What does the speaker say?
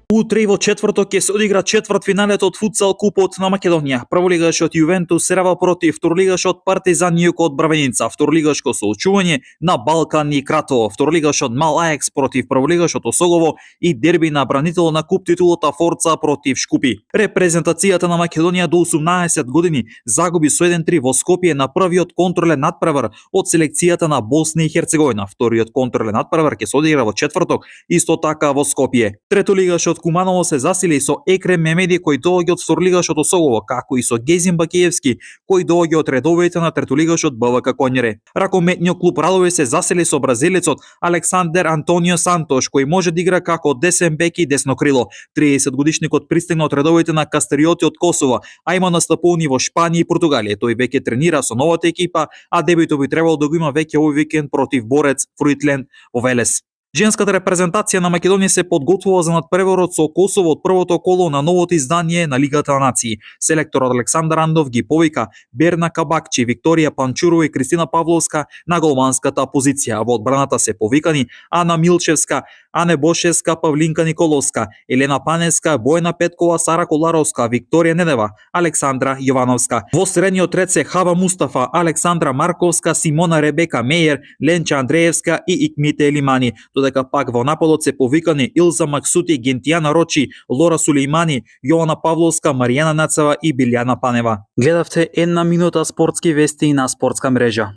Утре и во четврток ќе се одигра четвртфиналето од футсал купот на Македонија. Прволигашот Јувентус серава против второлигашот Партизан Јуко од Бравеница, второлигашко соочување на Балкан и Кратово, второлигашот Мал Аекс против прволигашот Осогово и дерби на бранител на куп титулата Форца против Шкупи. Репрезентацијата на Македонија до 18 години загуби со 1-3 во Скопје на првиот контролен надпревар од селекцијата на Босна и Херцеговина. Вториот контролен надпревар ќе се одигра во четврток, исто така во Скопје. Третолигашот Куманово се засили со Екрем Мемеди кој доаѓа од второлигашот Осогово, како и со Гезим Бакиевски кој доаѓа од редовите на третолигашот БВК Конјере. Ракометниот клуб Радове се засили со бразилецот Александер Антонио Сантош кој може да игра како десен бек и десно крило. 30 годишникот пристигна од редовите на Кастериоти од Косово, а има настапувани во Шпанија и Португалија. Тој веќе тренира со новата екипа, а дебютот би требало да го има веќе овој викенд против Борец Фруитленд во Велес. Женската репрезентација на Македонија се подготвува за надпреварот со Косово од првото коло на новото издание на Лигата на нации. Селекторот Александар Андов ги повика Берна Кабакчи, Викторија Панчурова и Кристина Павловска на голманската позиција. Во одбраната се повикани Ана Милчевска, Ане Бошевска, Павлинка Николовска, Елена Панеска, Бојана Петкова, Сара Коларовска, Викторија Недева, Александра Јовановска. Во средниот ред се Хава Мустафа, Александра Марковска, Симона Ребека Мејер, Ленча Андреевска и Икмите Елимани. Додека пак во нападот се повикани Илза Максути, Гентијана Рочи, Лора Сулеймани, Јована Павловска, Маријана Нацева и Билјана Панева. Гледавте една минута спортски вести на спортска мрежа.